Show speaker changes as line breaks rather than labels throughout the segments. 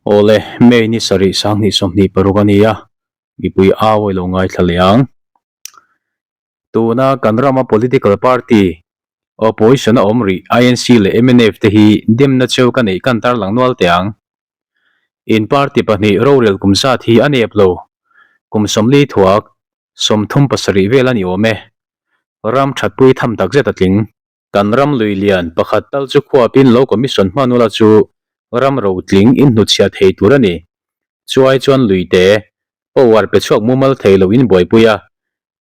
Awle, May ni sarih 2026 a ni a, mipui au a ilo ngaithla leh ang. Tuna kan rama political party, opposition a awm rih INC leh mnf te hi demna cheu ka neih kan tarlang nual teh ang. In party pahnih rorel kum zat hi a nep lo, kum 40 thuak, 37 vel a ni awm e. Ram thatpui tham takzet a tling. Kan ram lui lian pakhat tal chu khuapin lo commission hman ula chu ram rotling in hnutchhiah thei tur a ni. Chuai chuan luite power pe chhuak mumal thei lo in buaipui a,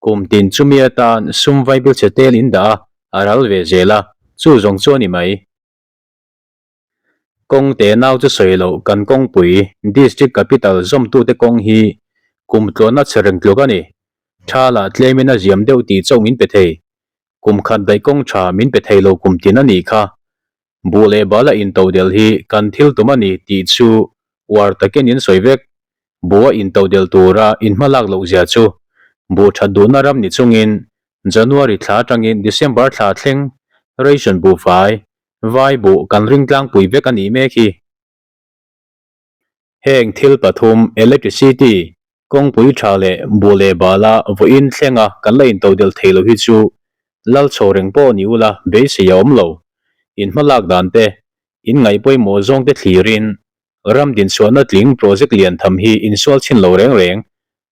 kum tin chumi atan sum vaibel che tel in dah a, a ral ve zel a, chu zawng chu a ni mai. Kawng te nau chu sawi loh kan kawngpui District Capital zawmtute kawng hi kum tluanna che reng tluk a ni. Tha lah tlemin a ziam deuh tih chauh min pe thei. Kum khat daih kawng tha min pe thei lo kum tin a nih kha. Buh leh bal a intodelh hi kan thil tum a ni tih chu uar takin in sawi vek. Buh a intodelh tura in hmalak loh zia chu buh that duhna ram ni chungin January thla atangin December thla thleng ration buhfai Vai buh kan ring tlangpui vek a nih mek hi. Heng thil pathum, electricity, kawngpui tha leh buh leh bala vawiin thlenga kan la intodelh thei lo hi chu lal chho reng pawh ni ula beisei a awm lo. In hmalak dan te, in ngaih pawimawh zawng te thlirin ram dinchhuahna tling project lian tham hi insual chhin lo reng reng.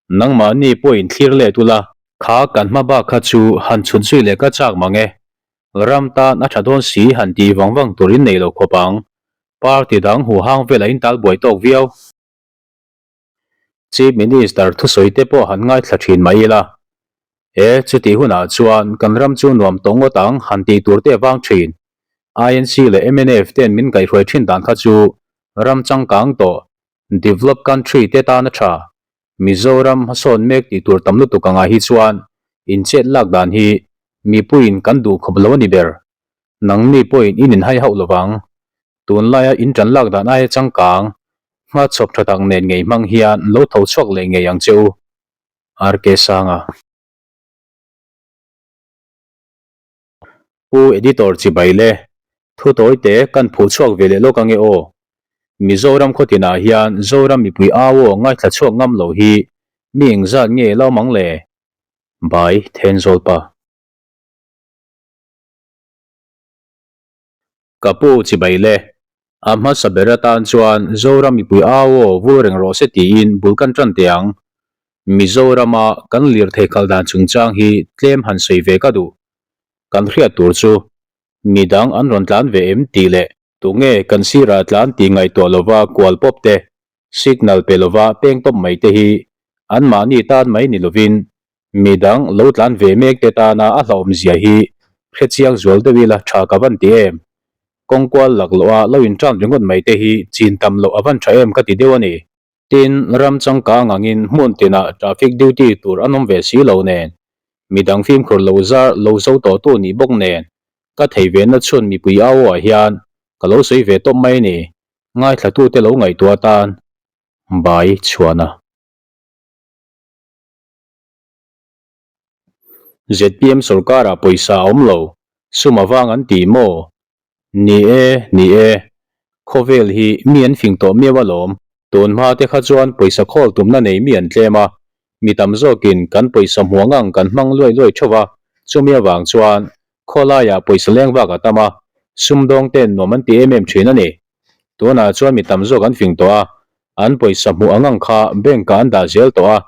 Nangmahni pawhin thlir let ula. Kha kan hma bak kha chu han chhut zui leh ka chak mang e. Ram tan a tha dawn si han tih vang vang tur in nei lo khawp ang. Party dang huhang velah in tal buai tawk viau. Chief Minister thusawi te pawh han ngaithla thin mai ila. E, chutih hunah chuan kan ram chu nuam tawh ngawt ang han tih tur te vang thin. INC leh mnf ten min kaihhruai thin dan kha chu ram changkang tawh, developed country te tan a tha. Mizoram hmasawn mek tih tur tam lutuk angah hi chuan inchet lak dan hi mipuiin kan duh khawp lo a ni ber. Nangni pawhin in inhai hauh lovang. Tunlaia in tan lak dan aia changkang, hmachhawp tha tak nen ngei hmang hian lo tho chhuak leh ngei ang che u. RK Sanga. Pu Editor chibai le, thu tawi te kan phuh chhuak ve leh lawk ange aw. Mizoram khawtinah hian Zoram mipui au aw ngaithla chhuak ngam lo hi mi engzat nge lo mang le? By Thenzawlpa. Ka pu chibai le, a hmasa ber atan chuan Zoram mipui au aw vul reng rawh se tiin bul kan tan teh ang. Mizorama kan lirthei kal dan chungchang hi tlem han sawi ve ka duh. Kan hriat tur chu midang an rawn tlan ve em tih leh tunge kan sirah tlan tih ngaihtuah lova kual pawp te, signal pe lova peng tawp mai te hi anmahni tan mai ni lovin midang lo tlan ve mek te tana a hlauhawmzia hi hrechiang zual deuh ila tha ka van ti em. Kawngkual laklawh a lo intan ringawt mai te hi chin tam loh a van tha em ka ti deuh a ni. Tin, ram changkang angin hmun tinah traffic duty tur an awm ve si lo nen, midang fimkhur lo zar lo zo tawhtu nih bawk nen, ka thei ve na chhun mipui au ah hian ka lo sawi ve tawp mai ni, ngaithlatute lo ngaihtuah atan bai chhuahna. ZPM sorkarah pawisa a awm lo, sum avang an ti maw? Ni e, ni e. Khawvel hi mi an fing tawh miau alawm. Tun hma te kha chuan pawisa khawl tumna nei mi an tlem a, mi tam zawkin kan pawisa hmuang ang kan hmang luai luai theuh a, chumi avang chuan khawlaiah pawisa leng vak a tam a, sumdawng ten nuam an ti em em thin a ni. Tunah chuan mi tam zawk an fing tawh a, an pawisa hmuh ang ang kha bank ah an dah zel tawh a,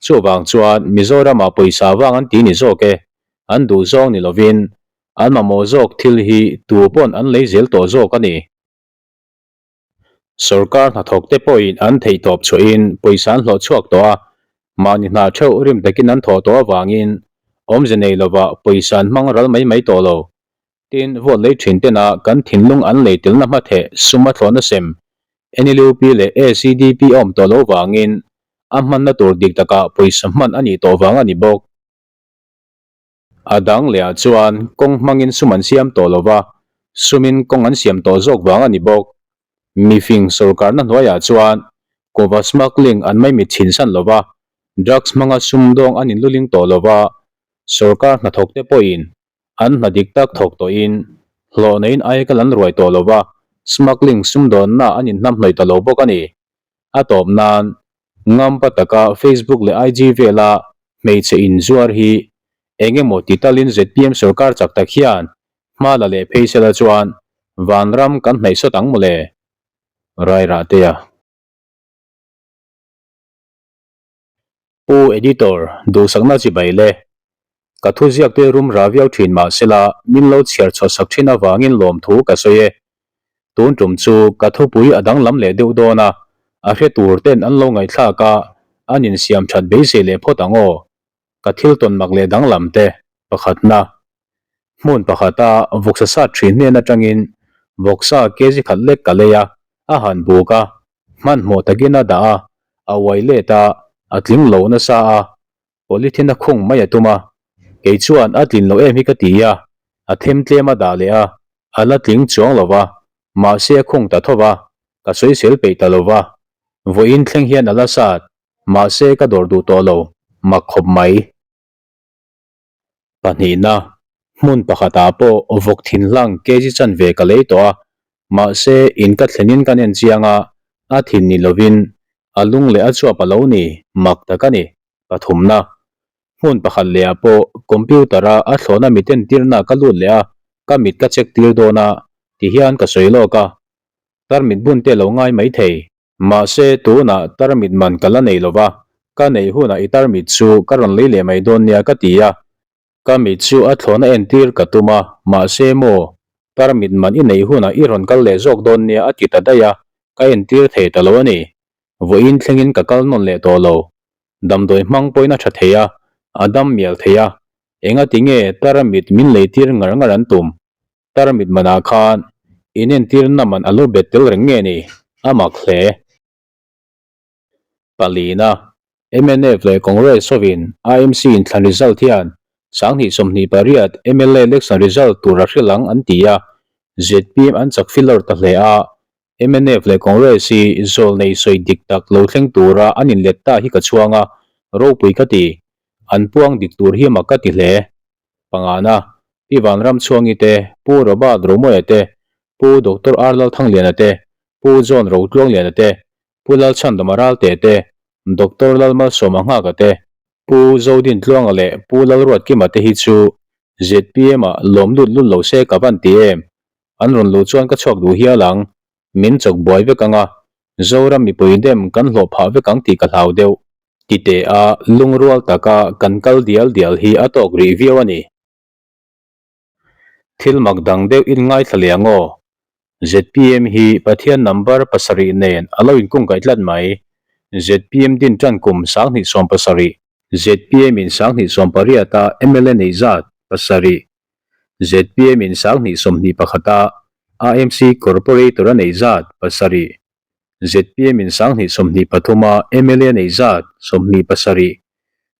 Chuvang chuan Mizoramah pawisa vang an ti ni zawk e, an duh zawng ni lovin an mamawh zawk thil hi tu pawn an lei zel tawh zawk a ni. Sorkar hnathawk te pawhin an theihtawp chhuahin pawisa an hlawh chhuak tawh a, mahni hna theuh rim takin an thawh tawh avangin awmze nei lovah pawisa an hmang ral mai mai tawh lo. Tin, vote lei thin tena kan thinlung an lei telna hmatheh sum a thlawhna sem NLUP leh ACDP a awm tawh lo vangin a hmanna tur dik takah pawisa hman a nih tawh vang a ni bawk. A dang lehah chuan kawng hmangin sum an siam tawh lova, sumin kawng an siam tawh zawk vang a ni bawk. Mifing sorkarna hnuaiah chuan kuhva smuggling an maimit chhinsan lova, drugs hmanga sumdawng an inluling tawh lova, sorkar hnathawkte pawhin An hna dik tak thawk tawhin hlawh neiin ai kal an ruai tawh lo va, smuggling sumdawnna an inhnamhnawih ta lo bawk a ni. A tawp nan ngampa taka Facebook leh IG vela hmeichhe inzuar hi eng emaw ti talin zpm sorkar chak tak hian hma la leh phei sela chuan vanram kan hnaih sawt ang mawle. Rairahtea. Pu Editor, duhsakna chibai le. Ka thuziak te rum ra viau thin mah sela min lo chhiar chhuah sak thin avangin lawmthu ka sawi e. Tun tum chu ka thupui a danglam leh deuh dawn a, a hre tur ten an lo ngaihthlak a, an insiam that beisei leh phawt ang aw. Ka thil tawn mak leh danglam te, pakhatna. Hmun pakhata vawksa sat thin hnen atangin vawksa kg khat lek ka lei a, a han buk a, Hmanhmawh takin a dah a, a uai let a, a tling lo nasa a, polythene a khung mai a tum a. Kei chuan a tlin lo em hi ka ti a, a them tlem a dah leh a, a la tling chuang lo va, mahse a khung ta tho va, ka sawisel peih ta lo va. Vawiin thleng hian a la sat, mahse ka dawr duh tawh lo, mak khawp mai. Pahnihna, hmun pakhatah pawh vawk thin hlang kg chanve ka lei tawh a, mahse in ka thlenin kan en chiang a, a thin ni lovin a lung leh a chuap a lo ni, mak tak a ni. Pathumna, hmun pakhat lehah pawh computer-a a thlawhna mit entirna ka lut leh a, ka mit ka check tir dawn a, tihian ka sawi lawk a, tarmit bun te lo ngai maithei. Mahse, tunah tarmit man ka la nei lo va, ka neih hunah i tarmit chu ka rawn lei leh mai dawn nia ka ti a. Ka mit chu a thlawhna entir ka tum a, mahse maw, tarmit man i neih hunah i rawn kal leh zawk dawn nia a ti ta daih a, ka entir thei ta lo a ni. Vawiin thlengin ka kal nawn leh tawh lo. Damdawi hmang pawhin a tha thei a, a dam mial thei a, engati nge tarmit min leitir ngar ngar an tum? Tarmit manah khan inentirna man a lo bet tel reng nge ni? A mak hle. Palina, mnf leh Congress hovin IMC inthlan result hian 2028 mla election result tur a hrilh ang an ti a, zpm an chak filawr ta hle a, mnf leh Congress hi zawl nei sawi dik tak lo thleng tura an inlet ta hi ka chhuang a, ropui ka ti. An puang dik tur hi mak ka ti hle. Pangana, Pi Vanramchhuangi te, Pu Robert Romoia te, Pu Doctor R Lalthangliana te, Pu John Rotluangliana te, Pu Lalchhandama Ralte te, Doctor Lalmalsawma Nghaka te, Pu Zodintluanga leh Pu Lalruatkima te hi chu zpm ah lawm lut lut lo se ka van ti em? An rawn luh chuan ka chhuak duh hial ang. Min chawk buai vek ang a, Zoram mipui dem kan hlawh phah vek ang tih ka hlau deuh. Tite a lungrual taka kan kal dial dial hi a tawk rih viau a ni. Thil mak dang deuh in ngaithla leh ang aw. Zpm hi Pathian number pasarih nen a lo inkungkaih tlat mai. Zpm din tan kum 2017. Zpm in 2018 a mla nei zat pasarih. Zpm in 2021 a AMC Corporator a nei zat pasarih. Zpm in 2023 a mla nei zat 27,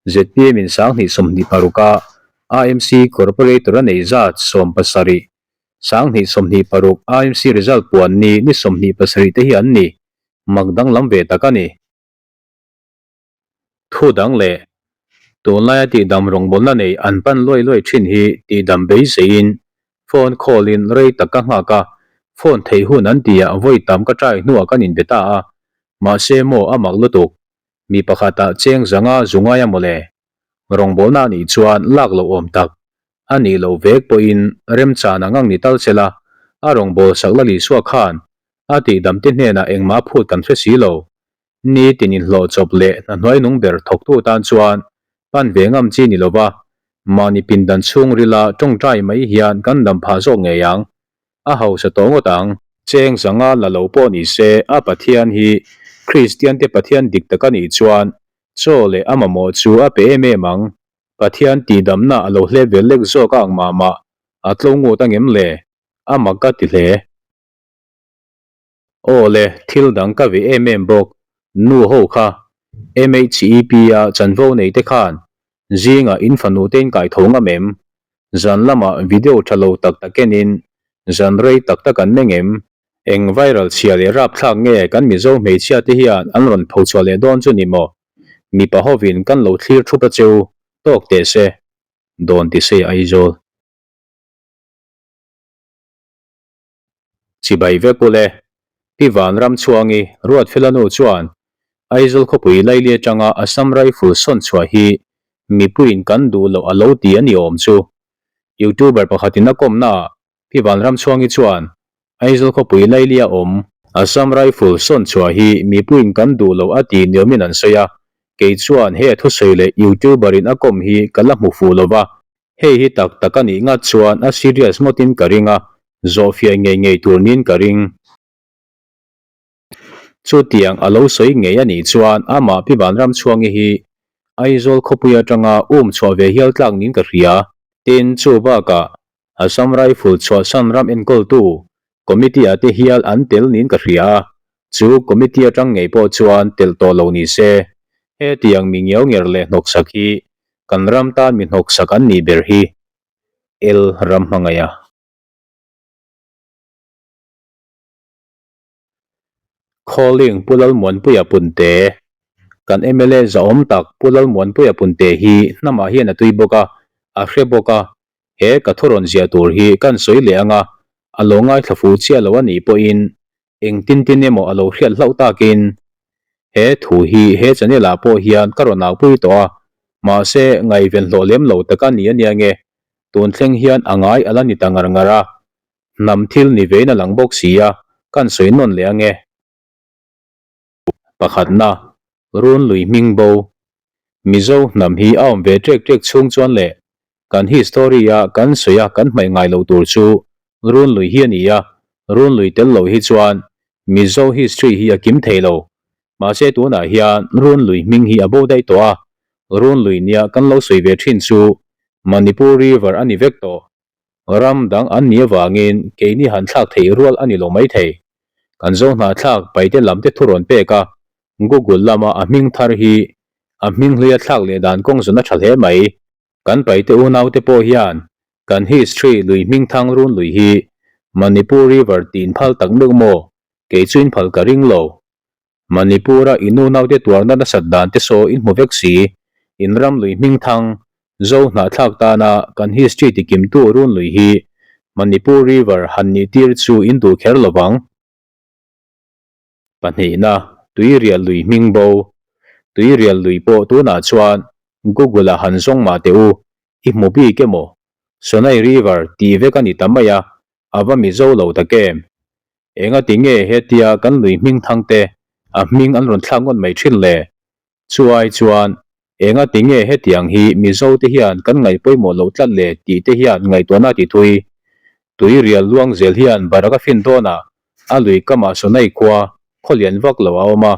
zpm in 2026 a AMC Corporator a nei zat 17, 2026 AMC result puan ni ni 27 te hi an ni, mak danglam ve tak a ni. Thu dang leh tunlaia tihdam rawngbawlna nei an pan luai luai thin hi tihdam beiseiin phone call in rei tak ka nghak a, phone theih hun an tih ah vawi tam ka try hnuah kan inbe ta a, mahse maw a mak lutuk, mi pakhatah cheng zanga zu ngai a mawle. Rawngbawlna anih chuan lak loh awm tak a nih loh vek pawhin remchan ang ang ni tal che la, a rawngbawlsak la Lisua khan a tihdam te hnenah engmah phut kan hre si lo. Ni tin inhlawh chawp leh hna hnuai nung ber thawktu tan chuan pan ve ngam chi ni lova, mahni pindan chhungrila tawngtai mai hian kan dam phah zawk ngei ang. A hausa tawh ngawt ang. Cheng zanga la lo pawh ni se, a Pathian hi Kristian te Pathian dik tak a nih chuan chaw leh a mamawh chu a pe em em ang. Pathian tihdamna a lo hlep ve lek zawk a ang mah mah, a tlo ngut angem le? A mak ka ti hle. Aw le, thil dang ka ve em em bawk. Nu ho kha, MHEP a chanvo nei te khan zingah in fanu te in kai tho ngam em? Zan lamah video tha lo tak tak enin zan rei tak tak an meng em? Eng viral chhia leh rapthlak nge kan Mizo hmeichhia te hian an rawn pho chhuah leh dawn chu ni maw? Mipa hovin kan lo thlir thup a cheu, tawk teh se. Dawn ti se Aizawl. Chibai vek ule. Pi Vanramchhuangi, Ruatfela nu chuan. Aizawl khawpui laili atanga Assam Rifle sawn chhuah hi mipuiin kan duh loh a lo ti a ni awm chu. Youtuber pakhatin a kawmnaah Pi Vanramchhuangi chuan Aizawl khawpui lailia awm Assam Rifle sawn chhuah hi mipuiin kan duh loh a ti niawmin an sawi a, kei chuan he a thusawi leh Youtuber in a kawm hi ka la hmu fuh lo va, hei hi tak tak a nih ngat chuan a serious ngawtin ka ring a, zawhfiah ngei ngei tur niin ka ring. Chutiang a lo sawi ngei a nih chuan amah Pi Vanramchhuangi hi Aizawl khawpui atanga um chhuah ve hial tlak niin ka hria. Tin, chu bakah Assam Rifle chhuahsan ram enkawltu Committee ah te hial an tel niin ka hria a, chu Committee atang ngei pawh chuan telh tawh lo ni se. Hetiang mi ngiau nger leh hnawksak hi kan ram tan mi hnawksak an nih ber hi. El ram hmangaih a. Calling Pu Lalmuanpuia Punte Kan mla zahawm tak Pu Lalmuanpuia Punte hi hnamah hian a tui bawk a, a hre bawk a, he ka thu rawn ziah tur hi kan sawi leh ang a, a lo ngaithla fuh chiah lo a nih pawhin engtin tin emaw a lo hriat hlauh takin he thu hi he channel ah pawh hian ka rawn aupui tawh a, mahse ngaihven hlawh lem lo tak a ni ania nge tun thleng hian a ngai a la ni ta ngar ngar a. Hnam thil ni vein a lang bawk si a, kan sawi nawn leh ange. Pakhatna, Run lui hming bo. Mizo hnam hi a awm ve ṭek ṭek chhung chuan leh kan history a kan sawi a kan hmaih ngai loh tur chu Run lui hi a ni a, Run lui tel loh hi chuan Mizo history hi a kim thei lo. Mahse tunah hian Run lui hming hi a bo daih tawh a, Run lui nia kan lo sawi ve ṭhin chu Manipur River a ni vek tawh. Ram dang an nih avangin keini han thlak theih rual a ni lo mai thei. Kan zo hnahthlak paite lam te thu rawn pek a, Google lama a hming thar hi a hming hluia thlak leh dan kawng zawn a tha hle mai. Kan paite unaute pawh hian kan history lui hming thang run lui hi Manipur River tiin phal tak meuh maw? Kei chu in phal ka ring lo. Manipur-a in unaute tuarna nasat dan te saw in hmu vek si, in ram lui hming thang, Zo hnahthlak tana kan history tikimtu run lui hi Manipur River han nih tir chu in duh kher lo vang. Pahnihna, Tuirial lui hming bo. Tuirial lui pawh tunah chuan Google-a han zawng mah teh u, i hmu bik emaw? Sonai River tih vek a ni ta mai a, a va Mizo lo tak em? Engati nge hetia kan lui hming thang te a hming an rawn thlak ngawt mai thin le? Chu ai chuan engati nge hetiang hi Mizo te hian kan ngaih pawimawh loh tlat le tih te hian ngaihtuahna ti thui. Tui rial luang zel hian Barak a fin dawnah a lui kamah Sonai khua khaw lian vak lo a awm a,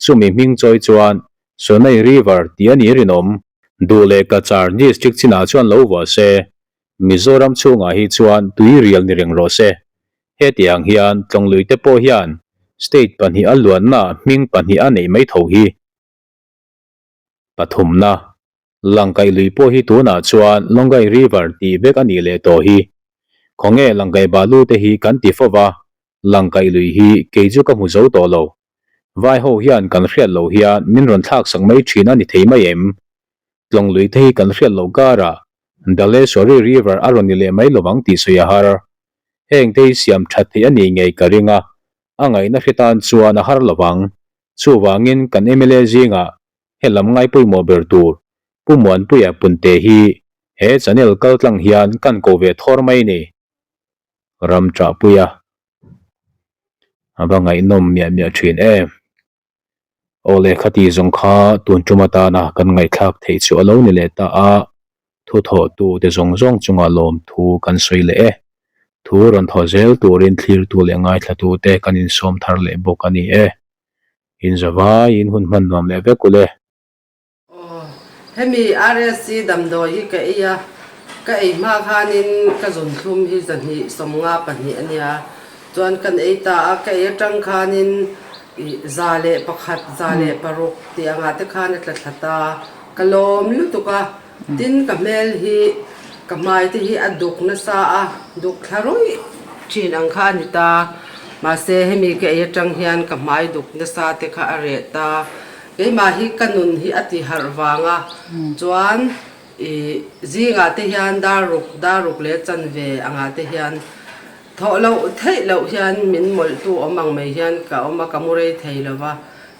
chumi hming chawi chuan Sonai River tih a ni rinawm. Duh leh Cachar District chinah chuan lo vuah se, Mizoram chhungah hi chuan tui rial ni reng rawh se. Hetiang hian Tlawngluite te pawh hian state pahnih a luanna hming pahnih a neih mai tho hi. Pathumna, Langkaih lui pawh hi tunah chuan Longai River tih vek a nih leh tawh hi. Khawnge Langkaih balu te hi kan ti fo va, Langkaih lui hi kei chu ka hmu zo tawh lo. Vai ho hian kan hriat loh hian min rawn thlak sak mai thin a ni thei mai em? Tlawng lui te hi kan hriat loh karah Daleswari River a rawn ni leh mai lovang tih sawi a har. Heng te hi siam that theih a nih ngei ka ring a, a ngaihna hre tan chuan a har lovang. Chuvangin kan mla zingah he lam ngai pawimawh ber tur Pu Muanpuia Punte hi he channel kaltlang hian kan ko ve thawr mai ni. Ram ṭahpuia a va ngaihnawm miah miah ṭhin em. Aw leh khati zawng kha tun tum atana kan ngaihthlak theih chu a lo ni leh ta a, thu thawhtu te zawng zawng chunga lawm thu kan sawi leh e. Thu rawn thaw zel turin thlirtu leh ngaithlatu te kan insawm thar leh bawk a ni e. Inzavaiin hun hman nuam leh vek ule.
Aw, hemi RSC damdawi hi ka ei a, ka ei hma khanin ka zunthlum hi zahnih 52 a nia, chuan kan ei ta a, ka ei atang khanin ih 101, 106 tih angah te khan a tla thla ta, ka lawm lutuk a, tin ka hmel hi ka hmai te hi a duk nasa a, duk thla rawih thin ang kha a ni ta, mahse hemi ka ei atang hian ka hmai duk nasa te kha a reh ta. Keimah hi ka nun hi a ti harh vang a, chuan i zingah te hian dar ruk, dar ruk leh chanve angah te hian thawh loh theih loh hian min mawlhtu awm ang mai hian ka awm a, ka mu rei thei lo va.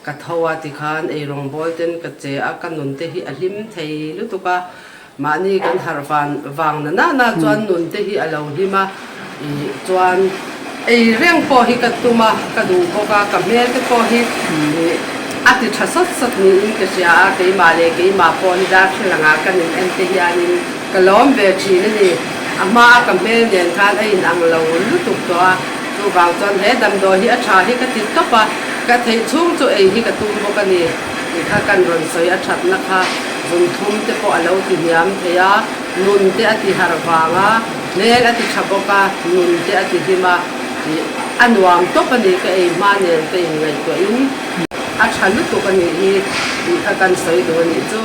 Ka tho a tikhan eirawngbawl ten ka che a, ka nun te hi a hlim thei lutuk a, mahni kan harh van vang na na na chuan nun te hi a lo hlim a, ih chuan ei reng pawh hi ka tum a, ka duh bawk a, ka hmel te pawh hi ih a ti tha sawt sawt niin ka hria a, keimah leh keimah pawh hi darthlalang ah kan in en te hianin ka lawm ve thin a ni, a hma a ka hmel nen khan a in ang lo lutuk tawh a. Chuvang chuan he damdawi hi a tha hi ka ti tawp a, ka theih chhung chu ei hi ka tum bawk a ni tih kha kan rawn sawi a thatna kha zunthum te pawh a lo ti hniam thei a, nun te a ti harh vang a, hmel a ti tha bawk a, nun te a ti hlim a tih a nuam tawp a ni ka ei hma nen ka inngaihtuahin a tha lutuk a nih hi tih kha kan sawi duh a nih chu.